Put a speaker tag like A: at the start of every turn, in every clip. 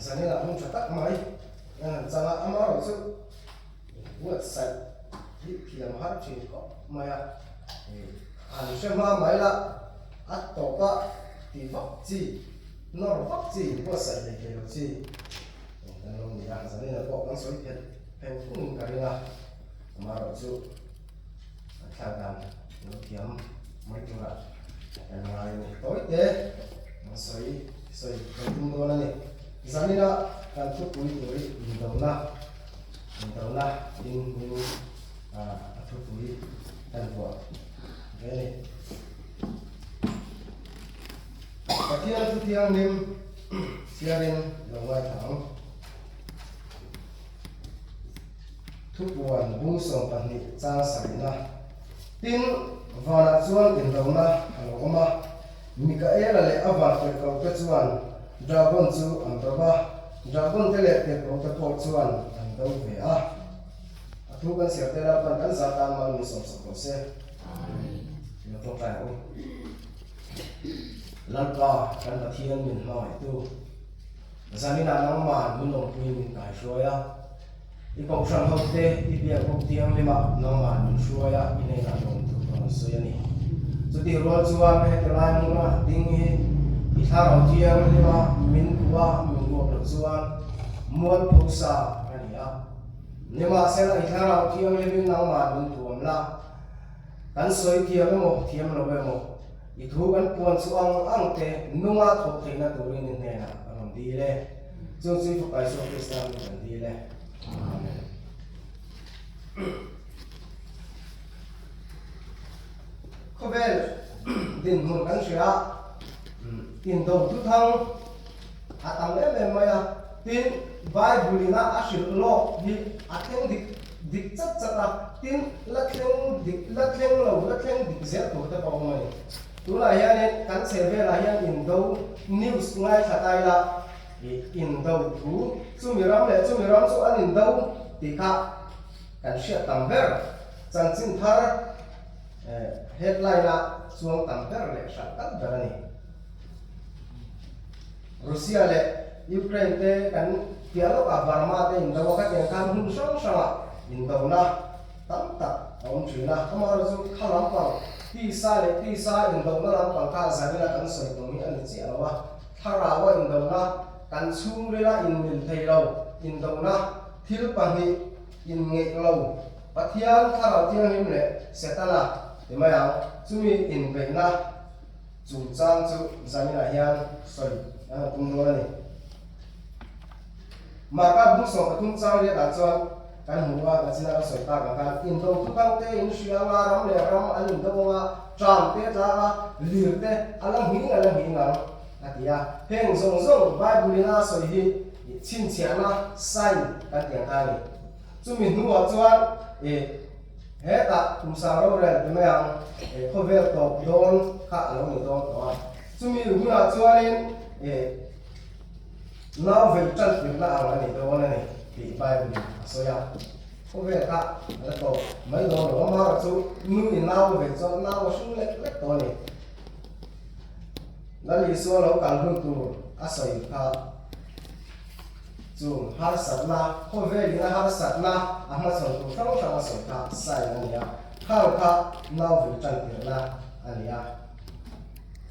A: Zaninah hun tha tak mai an han chang a, amaherawhchu buatsaih hi thiam har thin khawp mai a, an hre hma mai la a tawpa ti vak chi, nawr vak chi, buatsaih hlei thei lo chi kan lo ni a, zaninah pawh kan sawi phelh pheng phungin ka ring a, amaherawhchu an thlak dan lo thiam mai turah kan ngai a ni. Tawi te an sawi sawi kan tum dawn a ni. Zanina kan thupui tur hi indona, indona in hming a thupui kan vuah ve a ni. Pathian thu thianghlim chhiarin lo ngaithla ang. Thupuan bung 12 chang sarihna. Tin, vanah chuan indona a lo awm a, Mikaela leh a van tirhkohte chuan dragon chu an do va, dragon te leh tirhkohte pawh chuan an do ve a. A thu kan chhiar te Lalpan kan zah tan mal min sawmsak rawh se. Amen. Lo tawngtai ang u. Lalpa kan Pathian min hmangaihtu. Zaninah nangmah min awmpui min kaihruai a, i kohhran hote i biak buk thianghlimah nangmah min hruai a, i hnenah lawm tur ka rawn sawi a ni. Chutih rual chuan heti lai hmuna ding hi i thlarau thianghlima min kuh a, min uap loh chuan mualpho sa ka ni a. Nimahsela i thlarau thianghlimin nangmah min thuam la, kan sawi thiam emaw thiam lo emaw, I thu kan puan chu ang ang te nunga thawh theihna turin i hnenah ka rawn dil e. Chu chu i Fapa Isua Krista hming kan dil e. Amen. Khawvel dinhmun kan hria a, indo thuthang a tam em em mai a, tin Bible ina a hrilh lawk hi a thleng dik dik chat chat a, tin la thleng dik la thleng lo la thleng dik zel tur te pawh a awm a ni. Tunah hianin kan chhe velah hian indo news ngaithla ta ila ih indo thu chumi ram leh chumi ram chu an indo tih kha kan hriat tam ber chanchin thar eh headline a chuang tam ber leh hralh tak ber a ni. Russia leh Ukraine te kan piah lawkah Burma te indo a, khatiang khan hmun hrang hrangah indona tam tak a awm thin a. Amaherawhchu kha lampang tisa leh tisa indona lampang kha zanina kan sawi tum hi a ni chiah lo a, thlaraua indona, kan chhungrila inmil thei lo indona, thil pahnih inngeih lo, Pathian thlarau thianghlim leh Setana ti mai ang, chumi inbeihna, Chungchang chu zaninah hian sawi an han tum dawn a ni. Marka bung 13 chang riatah chuan kan hmu a, nachina ka sawi tak ang khan indo thukang te in hria anga ram leh ram an indo anga tram te tlang a, lir te a la nghing a la nghing ang a ti a. Heng zawng zawng Bible in a sawi hi chhinchhiahna, sign, kan ti ang kha a ni. Chumi hnuah chuan ih. Hetah kum sang rorel ti mai ang, eh khawvel tawp dawn kha a lo ni dawn tawh a. Chumi hunah chuanin eh nau vei tan tirna ang a ni dawn a ni tih Bible in a sawi a. Khawvel kha a la tawp mai dawn lo, amaherawh chu nu in nau a vei chuan nau a hring lek lek tawh a ni. Lal Isua lo kal hun tur a sawi kha. Chung harsatna, khawvelin a harsatna a hmachhawn tur hrang hrang a sawi kha sign a ni a, khang kha nau vil tan tirhna a ni a.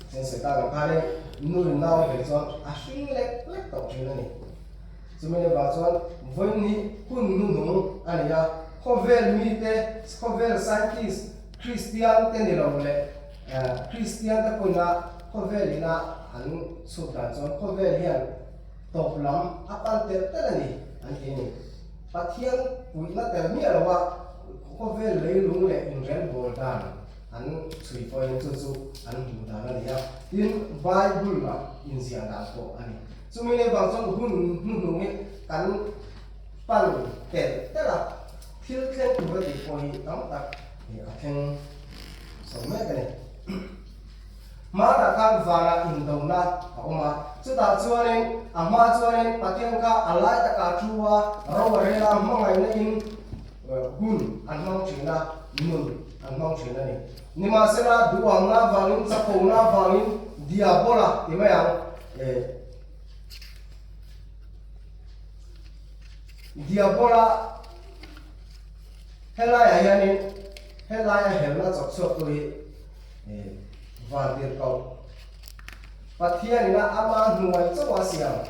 A: Chuan sawi tak ang khanin nuin nau vil chuan a hring lek lek tawh thin a ni. Chumi ni vang chuan vawiin hi hun hnuhnung a ni a, khawvel mite, khawvel scientist, Kristian te ni lo leh Kristian te pawhin a khawvelin a an chhut dan chuan khawvel hian Tawp lam a pan telh telh a ni an ti a ni. Pathian puihna tel miah lo a khawvel leilung leh inrelbawl dan an chhui pawhin chu chu an hmuh dan a ni a, tin Bible ah inziah dan pawh a ni. Chumi leh vang chuan hun hnuhnung hi kan pan telh telh a, thil thleng tur a tih pawh hi tam tak a thleng chho mek a ni. Hmanah khan vanah indona a awm a, chutah chuanin a hma chuanin Pathian kha a lai takah thu a, ro a rel a, hmangaihna in hun an hmang thin a, nun an hmang thin a ni. Nimahsela, duhamna avangin, chakona avangin, diabola ti mai ang, eh. Diabola helaiah hianin helaia helna chawk chhuaktu hi Vantirhkoh Pathianin a ama hnuai chauha siam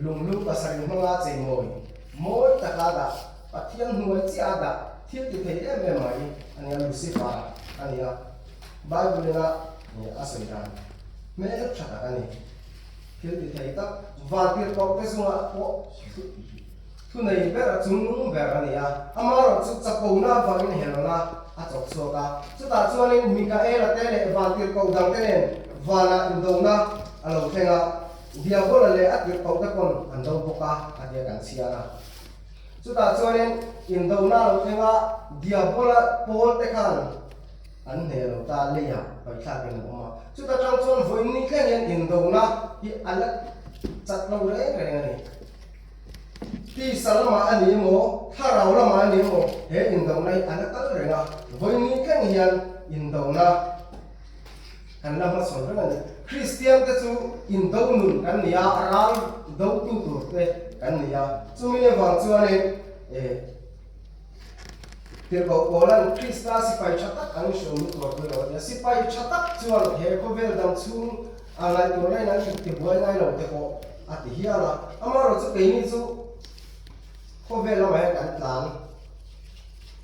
A: lunghlu pasarih hmanga cheimawi mawi taka dah Pathian hnuai chiah a dah thil ti thei em em mai a nia Lucifer a nia Bible ina a sawi dan hmel tha tak a ni. Thil ti thei tak Vantirhkoh te chungah pawh Thunei ber a chungnung ber a ni a, amaherawh chu chakona avangin helna a chawk chhuak a. Chutah chuanin Mikaela te leh vantirhkoh dangte nen vanah indona a lo thleng a, Diabola leh a tirhkohte pawn an do bawk a, a tia kan chhiar a. Chutah chuanin indona a lo thleng a, Diabola pawlte khan an hneh lo ta, leiah paithlakin an awm a. Chuta tang chuan vawiin ni thleng hian indona hi a la chat lo reng reng a ni. Tisa lamah a ni emaw, thlarau lamah a ni emaw, he indona hi a la kal reng a, vawiin thleng hian indona kan la hmachhawn reng a ni. Kristian te chu indo nun kan ni a, ral dotu tur te kan ni a, chumi avang chuanin eh Tirhkoh Paula'n Krista sipai tha tak an hre awm tur pui lo a ti a, sipai tha tak chuan he khawvel dang chhung a ngaihtuahna in an intibuai ngai lo te pawh a ti hial a, amaherawh chu keini chu khawvel lamah hian kan tlan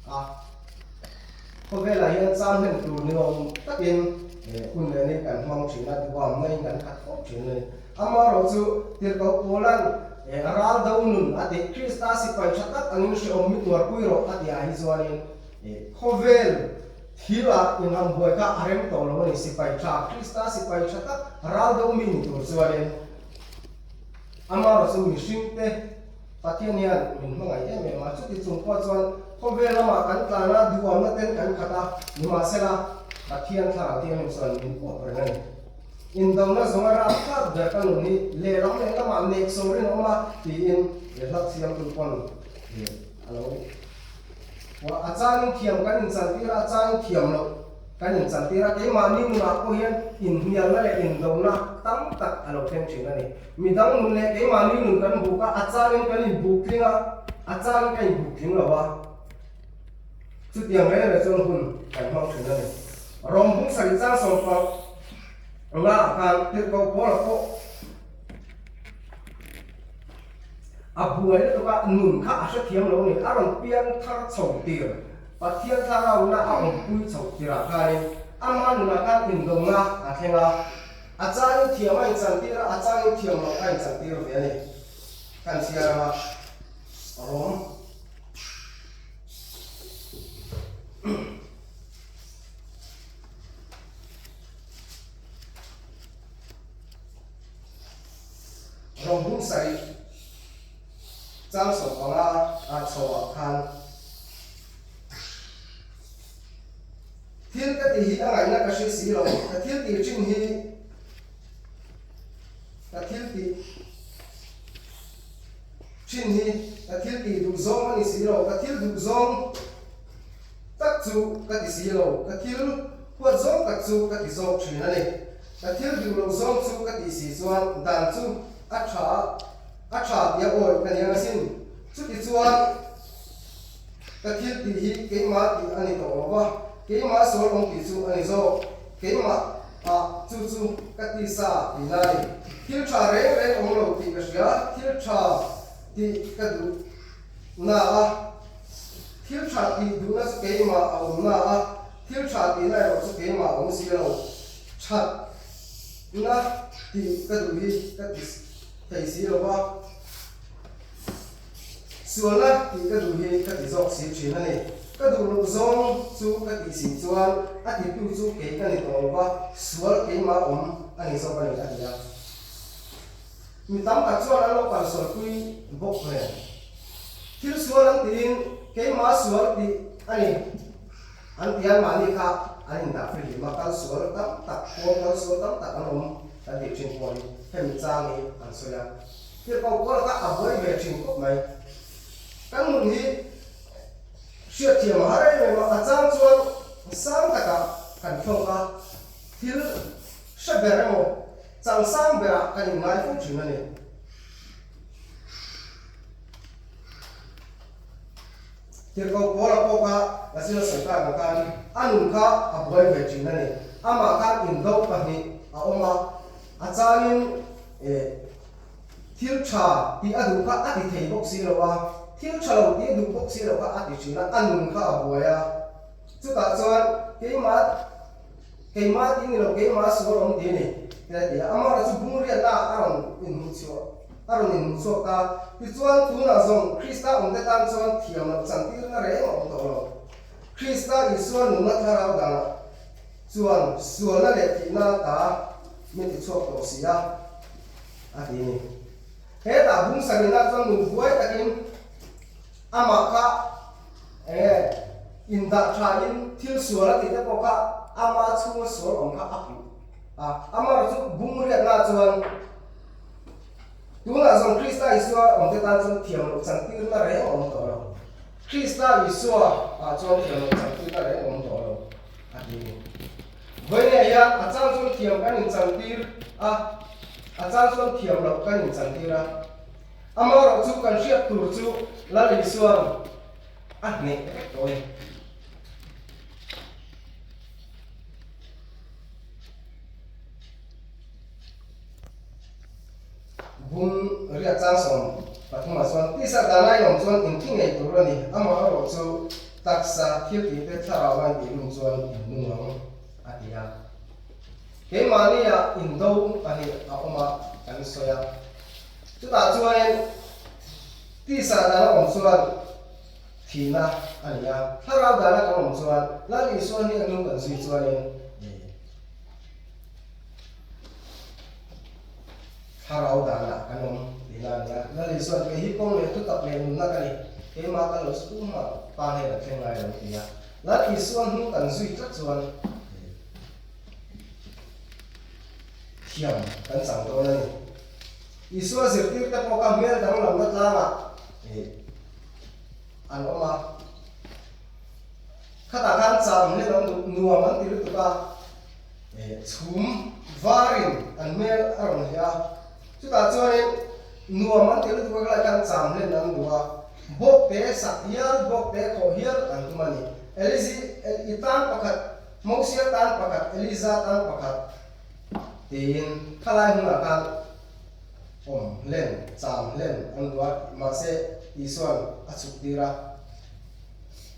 A: a, khawvelah hian chang hlen tur ni awm takin hun leh ni kan hmang thin a, duhamna in kan khat fo thin a ni. Amaherawh chu Tirhkoh Paula'n ral do nun a tih, Krista sipai tha tak angin hrehawm mi tuarpui rawh a tih ah hi chuanin khawvel Thil ah inham buai kha a rem tawh lo a ni. Sipai tha, Krista sipai tha tak ral do mi ni tur chuanin amaherawh chu mihringte Pathian hian min hmangaih em em a. Chuti chung pawh chuan khawvel lamah kan tlan a, duhamna ten kan khat a, nimahsela Pathian thlarau thianghlim chuan min uap reng a ni. Indona zawnga rapthlak ber ka nun hi lehlam lehlamah nek sawrin a awm a tiin hlak siamtu pawn a lo A changin thiam kan inchantir a, a changin thiam loh kan inchantir a. Keimahni nunah pawh hian inhnialna leh indona tam tak a lo thleng thin a ni. Midang nun leh keimahni nun kan buk a, a changin kan inbuk tling a, a changin ka inbuk tling lo a. Chutiang reng reng chuan hun kan hmang thin a ni. Rawng bung sarih chang sawmpang ngaah khan tirhkoh Paula pawh A buai lutuk a, nun kha a hrethiam lo a ni. A rawn piang thar chho tir, Pathian thlarauna a awmpui chho tirah khanin ama nunah khan indawmna a thleng a. A changin thiam a inchantir a, a changin thiam loh a inchantir ve a ni. Kan chhiar anga Rom. Rawng sarih chang 15 ah chho ah khan thil ka tih hi a ngaihna ka hre si lo, ka thil tih thin hi ka thil tih thin hi ka thil tih duh zawng a ni si lo, ka thil duh zawng tak chu ka ti si lo, ka thil huat zawng tak chu ka ti zawk thin a ni. Ka thil duh loh zawng chu ka tih si chuan dan chu a tha a tha tia awi ka niang asin. Chuti chuan ka thil tih hi keimah tih a ni tawh lo va, keimah sual awm tih chu a ni zawk. Keimah ah chu chu ka ti sa tihna a ni. Thil tha reng reng awm lo tih ka hria, thil tha tih ka duh na a, thil tha tih duhna chu keimah a awm na a, thil tha tihna erawh chu keimah a awm si lo. That na tih ka duh hi ka ti thei si lo va, sualna tih ka duh hi ka ti zawk si thin a ni. Ka duh loh zawng chu ka tih si chuan a titu chu kei ka ni tawh lo va, sual keimah awm a ni zawk a ni, a ti a. Mi tam tak chuan an lo kalsualpui bawk nen. Thil sual an tiin keimah sual tih a ni. An ti an mahni kha an indah fihlim a, kal sual tam tak, pawn kal sual tam tak an awm kan tih thin pawh hi hemi chang hi an sawi a. Tirhkoh Paula kha a buai ve thin khawp mai. Kan nun hi hriatthiam a har em em a, a chang chuan sang takah kan thlawk a, thil hre ber emaw chang sang berah kan inngai fo thin a ni. Tirhkoh Paula pawh kha Lazira sawi tak ang khan a nun kha a buai ve thin a ni. Amah khan indo pahnih a awm a, a changin thil tha tih a duh kha a ti thei bawk si lo a, thil tha lo tih a duh bawk si lo kha a ti thin a, a nun kha a buai a. Chutah chuan keimah keimah tih ni lo keimah sual awm tih a ni te a ti a, amaherawhchu bungriatna a rawn inhmuhchhuah. A rawn inhmuhchhuak ta. Tichuan, tunah zawng Krista awmte tan chuan thiam loh chantirna reng a awm tawh lo. Krista Isua nunna thlarau danah chuan sualna leh thihna ta min tichhuak tawh si a, a ti ni. Hetah bung sarihna chuan nun buai takin amah kha eng nge indah thain thil sual a tih te pawh kha ama chhunga sual awm kha a puh a. Amaherawhchu bung riatna chuan Tunah zawng Krista Isua awmte tan chuan thiam loh chantirna reng a awm tawh lo. Krista Isua ah chuan thiam loh chantirna reng a awm tawh lo, a ti a ni. Vawinia hian a chang chuan thiam kan inchantir a, a chang chuan thiam loh kan inchantir a. Amaherawh chu kan hriat tur chu Lal Isua'n a hneh vek tawh a ni. Bung riat chang 13 ah chuan tisa dana in awm chuan inthi ngei tur a ni, amaherawh chu taksa thil tih te thlarau a intih lum chuan in nung ang a ti a. Keimahni ah indo pahnih a awm a kan sawi a, chutah chuanin tisa dana awm chuan thihna a ni a, thlarau dana kan awm chuan Lal Isua hi a nung kan zui chuanin Thlarau danah kan awm tihna a ni a. Lal Isua'n kei hi kawng leh thutak leh nunna ka ni, keimah ka lo chu tumah Pa hnenah thleng ngai lo ti a. Lal Isua hnung kan zui tlat chuan thiam kan chang dawn a ni. Isua zirtirte pawh kha hmel danglamna tlangah an awm a. Khatah khan cham hlen an duh nuam an ti lutuk a, chhum varin an hmel a rawn hliah a, chutah chuanin nuam an ti lutuk a khalai khan cham hlen an duh a, bawk te sak hial, bawk te khawh hial an tum a ni. Elizi i tan pakhat, Mosia tan pakhat, Eliza tan pakhat tiin khalai hmunah khan awm hlen, cham hlen an duh a, mahse Isua'n a chhuk tir a.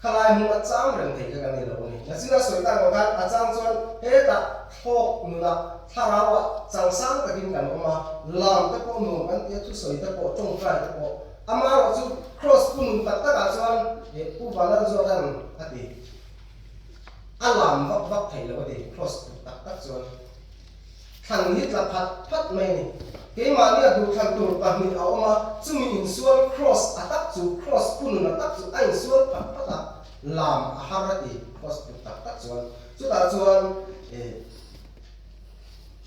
A: Khalai hmun a chang reng thei kha kan ni lo a ni. Nachina sawi tak ang khan a chang chuan hetah thlawk nunah thlarauah changsang takin kan awm a, lam te pawh nuam kan ti a, thusawi te pawh, tawngtai te pawh. Amaherawh chu Kraws pu nun tak takah chuan Pu Vanlalzuata'n a ti. A lam vak vak thei lo a ti Kraws pu tak tak chuan. Thlan hi tla phat phat mai a ni. Keimahnia duhthlan tur pahnih a awm a, chumi insual cross a tak chu, cross phunun a tak chu a insual phat phat a, lam a har a ti, cross put tak tak chuan. Chutah chuan eh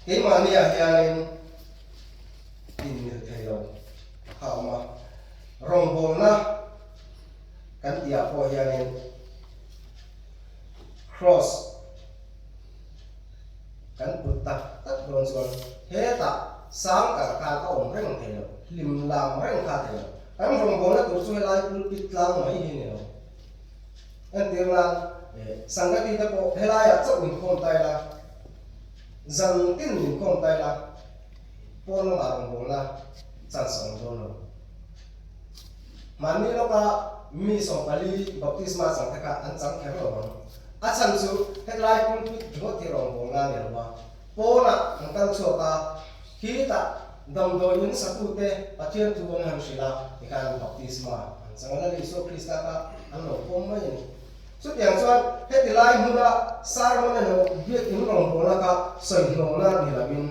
A: keimahnia hianin inmil thei lo kha a awm a, rawngbawlna kan tihah pawh hianin cross, Kan put tak tak dawn chuan hetah sang kar khan a awm reng thei lo, hlim lam reng kha thei lo. Kan rawngbawlna tur chu helai pulpit tlang mai hi ni lo. Entir nan Sangati te pawh helaiah chauh inkhawm ta ila, zan tin inkhawm ta ila, pawn lamah rawngbawlna chance a awm dawn lo. Mahni lawka mi 14 baptisma chang te kha an chang kher lo ang. A chhan chu hetlai pulpit ringawt hi rawngbawlna a ni lo a, pawnah an kal chhuak a, khitah damdawi in satute Pathian thu an han hrilh a, tikhan baptisma an chang a, Lal Isua Krista kha an lo pawm mai a ni. Chutiang chuan heti lai hmuna sermon emaw biakin rawngbawlna kha sawi hnawmna ni lovin,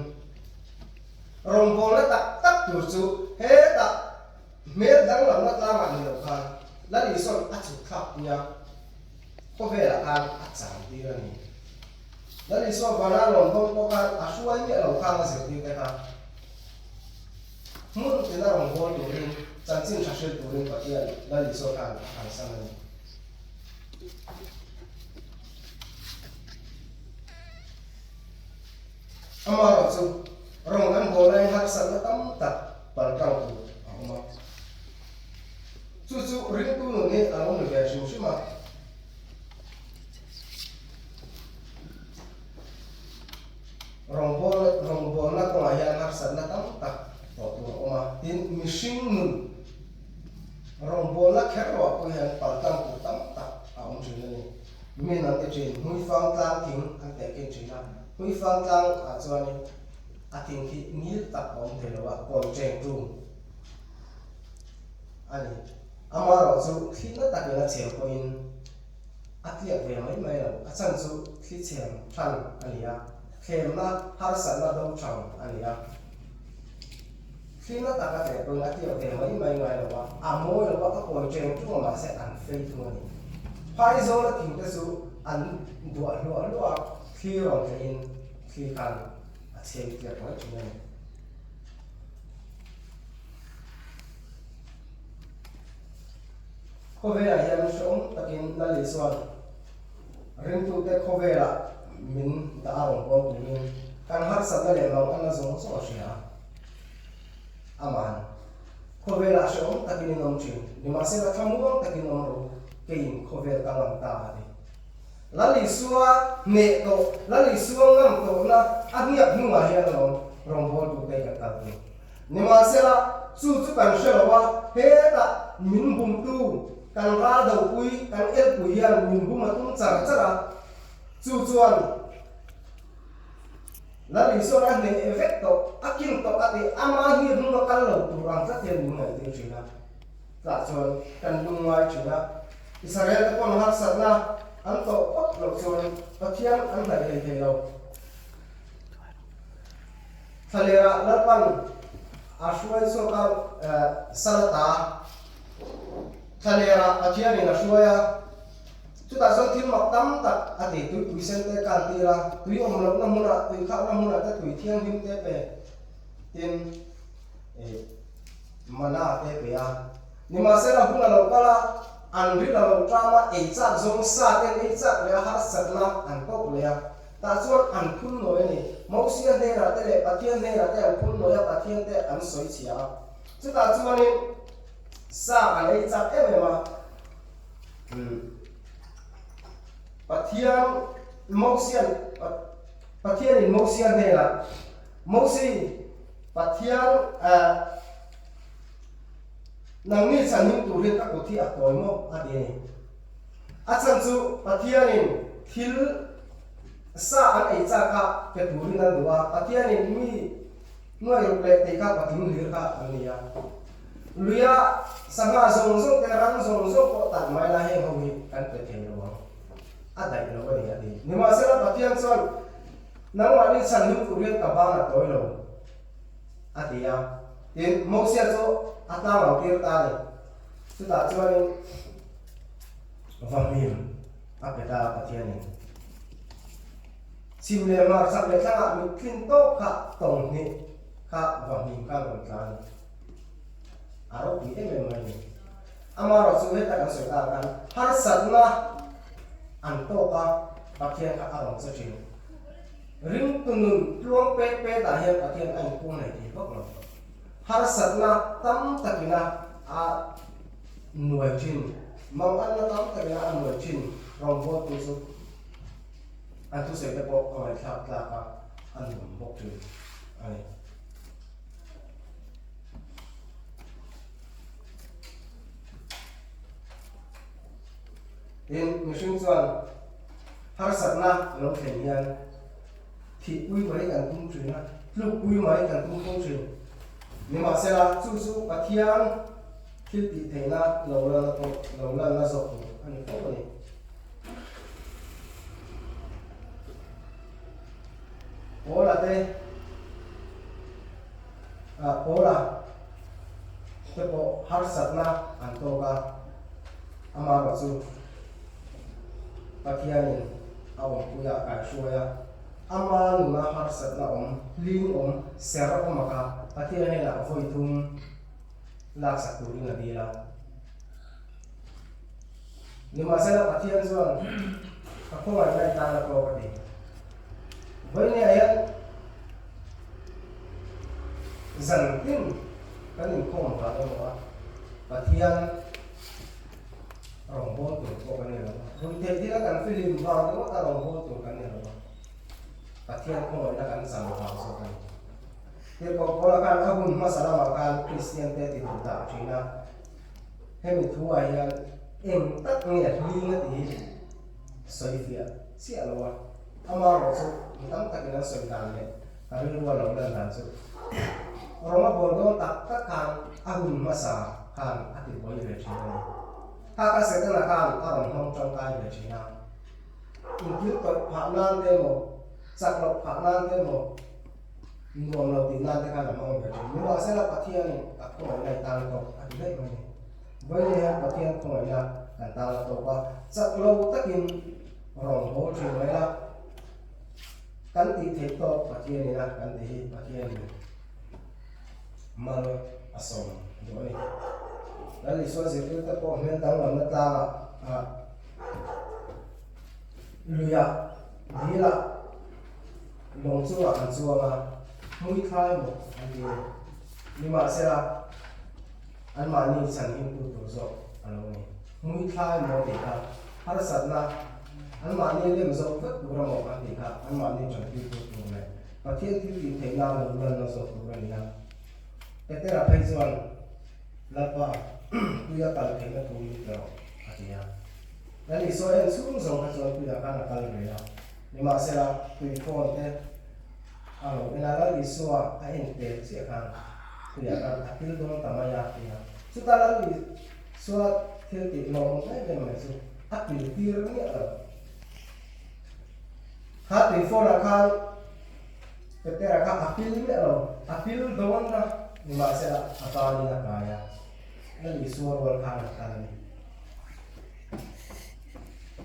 A: Rawngbawlna tak tak tur chu hetah hmel danglamna tlangah ni lo khan Lal Isua'n a chhuk thlak pui a, khawvelah khan a chang tir a ni. Lal Isua vana rawn dawn pawh khan a hruai miah lo khang a zirtir te kha hmun tina rawnbawl turin, chanchin tha hrilh turin Pathian Lal Isua khan a kalsan a ni. Amaherawh chu rawng kan haw laiin harsatna tam tak paltlang tur a awm a. Chu chu ringtu nun hi a lo ni ve hrim hrim a. Rawngbawlna rawngbawlna kawngah hian harsatna tam tak tawh tur a awm a, tin mihring nun rawngbawlna kher ruah pawh hian paltlang tur tam tak a awm thin a ni. Min an ti thin, Hmuifang tlang thing an tehkhin thin a, Hmuifang tlang ah chuanin a thing khi ngil tak a awm thei lo a, kawi cheng tum a ni. Amaherawhchu thli na takin a chhem pawhin a tliak ve mai mai lo, a chhan chu thli chhem than a ni a, thlemna harsatna do thang a ni a. Thli na tak a tleh pawhin a tliak ve mai mai ngai lo a, a mawi lo a, a kawi cheng tung a mahse an fei thung a ni. Phaizawla thing te chu an duah hluah hluah a, thli rawn tlehin thli khan a chhem tliak mai thin a ni. Khawvelah hian hrehawm takin Lal Isua'n ringtute khawvelah min dah a rawn pawl turin kan harsatna leh mang anna zawng zawng a hria a. Aman, Khawvelah hrehawm takin in awm thin, nimahsela thlamuang takin awm rawh u, keiin khawvel ka ngam ta a ti. Lal Isua hneh tawh, Lal Isua ngam tawhna a hniak hnungah hian alawm rawngbawltute kan kal tur. Nimahsela, chu chu kan hre lo a, hetah min bumtu, kan ral dopui, kan elpui hian min bum a tum char char a, chu chuan Lal Isuan a hneh vek tawh, a kin tawh a tih, ama hniak hnung a kal lo tur ang tlat hian min ngaihtir thin a, tah chuan kan lungngai thin a, Israel te pawn harsatna an tawh phawt loh chuan Pathian an hnaih hlei thei lo. Thlalera Lalpan a hruai chhuak a, Salata thlalera Pathianin a hruai a, chutah chuan thil mak tam tak a ti, tuipui sen te kan tir a, tui awm lohna hmunah, tui khakna hmunah te tui thianghlim te pe, tin mana te pe a. Nimahsela hun a lo kal a, an ril a lo ṭam a, ei chak zawng sa ten ei chak leh a harsatna an kawk leh a. Tah chuan an phun nawi a ni. Mosia hnenah te leh Pathian hnenah te an phun nawi a, Pathian te an sawi chhia a. Chutah chuanin sa an ei chak em em a. Pathian Mosian Pathianin Mosia hnenah, Mosi, Pathian nangni chhanhim turin ka kut hi a tawi maw? a ti a ni. A chhan chu Pathianin thil sa an ei chak kha pe turin an duh a, Pathianin mi nuai ruk leh tei kha patling hlir kha an ni a. Luia sangha zawng zawng te ram zawng zawng pawh talh mai la heng ho hi kan pe thei lo ang, a daih lo a ni a ti. Nimahsela Pathian chuan nangmahni chhan him tur hian ka ban a tawi lo a ti a. Tin, Mosia chu a tlang lo tir ta a ni. Chutah chuanin Vahmim a pe ta a Pathianin chhim leh hmar chak leh thlangah mittlin tawk kha tawng hnih kha Vahmim khan rawn tla a ni. A ropui em em mai a ni. Amaherawh chu heta kan sawi tak khan harsatna an tawk a Pathian kha a rawn che thin. Ringtu nun tluang pet pet ah hian Pathian a inpung nei thei vak lo. Harsatna tam takina a nuai thin, manganna tam takina a nuai thin rawngbawltu chu an thusawi te pawh a ngaihthlak tlak a, a nuam bawk thin a ni. Tin, mihring chuan harsatna a lo thlen hian Thihpui mai kan tum thin a, tlukpui mai kan tum fo thin. Nimahsela, chu chu Pathian thil tih theihna lo lanna pawh lo lanna zawk tur a ni fo a ni. Paula te, ah Paula te pawh harsatna an tawk a, amaherawhchu chu Pathianin a awmpui a, kan hruai a, ama nuna harsatna awm, hling awm, ser awm a kha Pathian hnenah vawi thum laksak turin a dil a. Nimahsela Pathian chuan ka khawngaihna i tan a tawk a ti. Vawinia hian zan tin kan inkhawm vang emaw a, Pathian. Rawngbâwl tur pawh kan ni lo va, ruihtheih thila kan fihlim vang ringawta rawngbâwl tur kan ni lo va, Pathian khawngaihna kan chan vang zawk a ni. Tirhkoh Paula khan a hun hmasa lamah khan Kristiante ti duh dah thin a, hemi thuah hian eng tak nge hling a tih hi sawi fiah chiah lo a, amaherawhchu mi tam takin an sawi dan leh ka rilru a lo lan dan chu rawng a bawl dawn tak tak khan a hun hmasa khan a ti buai ve thin a ni. Kha kha Setana khan a rawn hmang tangkai ve thin a, inkil tawih phah nan te emaw, chak loh phah nan te emaw, nuam lo tih nan te khan a hmang ve thin. Nimahsela Pathianin a khawngaihna i tan a tawk a ti daih mai a ni. Vawiin hian Pathian khawngaihna kan tan a tawk a, chak lo takin rawn haw thin mai la, kan tih theih tawk Pathianin a kan ti hi Pathianin mal a sawm duh a ni. Lal Isua zirtirte pawh hmel danglamna tlangah ah luiah dilah lawng chungah an chuang a, hmui thlai maw an ti a ni. Nimahsela anmahni chhanhimtu tur zawk a lo ni. Hmui thlai maw tih kha harsatna anmahni lem zawk vek tur a maw an tih kha anmahni tanpuitu tur leh Pathian thil tih theihna lo lanna zawk tur a ni a. Petera phei chuan, Lalpa, tuia kal theihna thu min pe rawh, a ti a. Lal Isua en chhung zawng kha chuan tuiah khan a kal ve a. Nimahsela, tui fawn te a lo en a, Lal Isua a en tel chiah khan tuiah khan a pil dawn ta mai a, a ti a. Chutah Lal Isua thil tih lawmawm em em mai chu a pil tir miah lo. Kha tui phone ah khan Petera kha a pil miah lo, a pil dawn na nimahsela a panin a kai a, Lal Isua rual khan a kal a ni.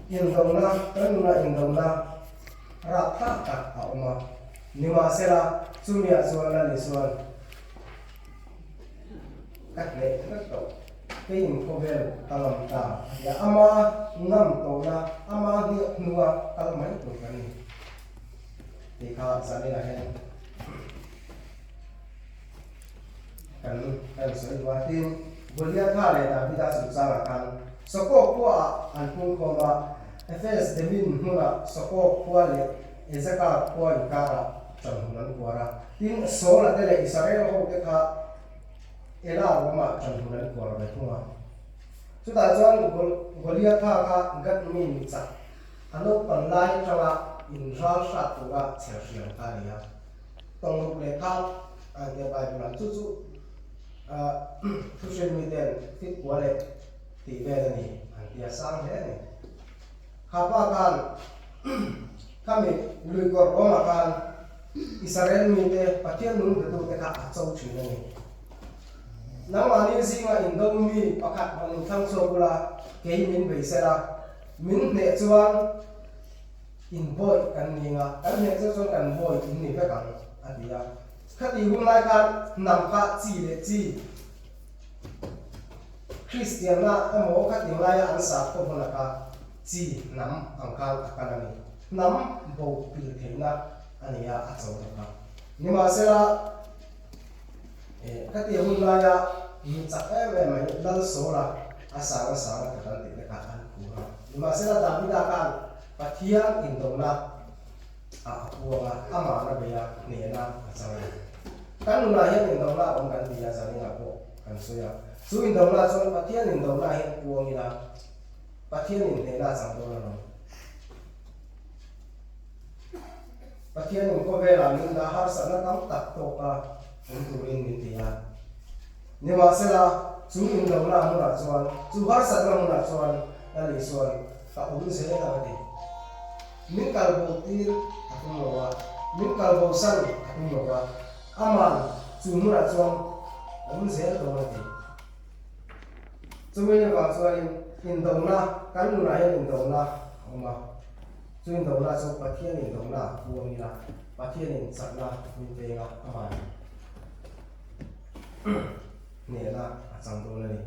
A: Indona, kan nunah indona rapthlak tak a awm a, nimahsela chumiah chuan Lal Isua'n Ka hneh vek tawh. Keiin khawvel ka ngam ta a ti a, ama ngam tawhna, ama hniak hnua kal mai tur kan ni tih kha zaninah hian kan kan sawi duh a. Tin, Goliatha leh Davida chungchangah khan Sokok khuaah an pungkhawm a, Efes Demin hmunah Sokok khua leh Ezeka khua inkarah ṭanhmun an kuar a. Tin, Saula te leh Israel hote kha Ela ruamah ṭanhmun an kuar ve thung a. Chutah chuan Goliatha kha Gat mi ni chak, a naupan lai aṭanga inral hrat tura chher hriam kha a ni a. Tawngruk leh kha an tia Bible-ah chu chu thuhrin miten fit kua leh tih vel a ni an tia sang hle a ni. Kha pa khan khami lui kawr ruangah khan Israel mite Pathian nung betute kha a cho thin a ni. Nangmahni zinga indo mi pakhat rawn inthlang chhuak ula, kei min bei sela, min hneh chuan in bawi kan ni anga, kan hneh chu chuan kan bawi in ni vek ang, a ti a. Khati hun lai khan hnam kha chi leh chi. Kristianna emaw kha tinglai a an sap khaw hmun aka chi hnam ang khan a kal a ni. Hnam bo pil theihna a ni a, a cho bawk a. Nimahsela, eh, khatiang hun laia mi chak em em mai Lal Sawla a sang a sang a that an tih te kha an phur a. Nimahsela, Davida khan Pathian indona ah a puang a, amahna bei a, hnehna a chang a ni. Kan nunah hian indona a awm kan ti a, zaninah pawh kan sawi a. Chu indona chuan Pathian indona hian puang ila, Pathianin hnehna a chang dawn alawm. Pathianin khawvelah min dah harsatna tam tak tawka awm turin min ti a. Nimahsela, chu indona hmunah chuan, chu harsatna hmunah chuan Lal Isua'n ka awm zel ang a ti. Min kal bo tir a tum lo a, min kal bo san a tum lo a, aman chu hmunah chuan awm zel dawn a ti. Chumi avang chuanin indona, kan nunah hian indona a awm a, chu indona chu Pathian indona a puang ila, Pathianin chakna min peng a, aman hnehna a chang dawn a ni.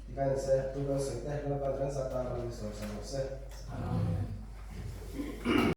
A: Tikhan se, tu kan sawi te, Lalpan kan zah tan a min sawm sak rawh se.
B: Amen.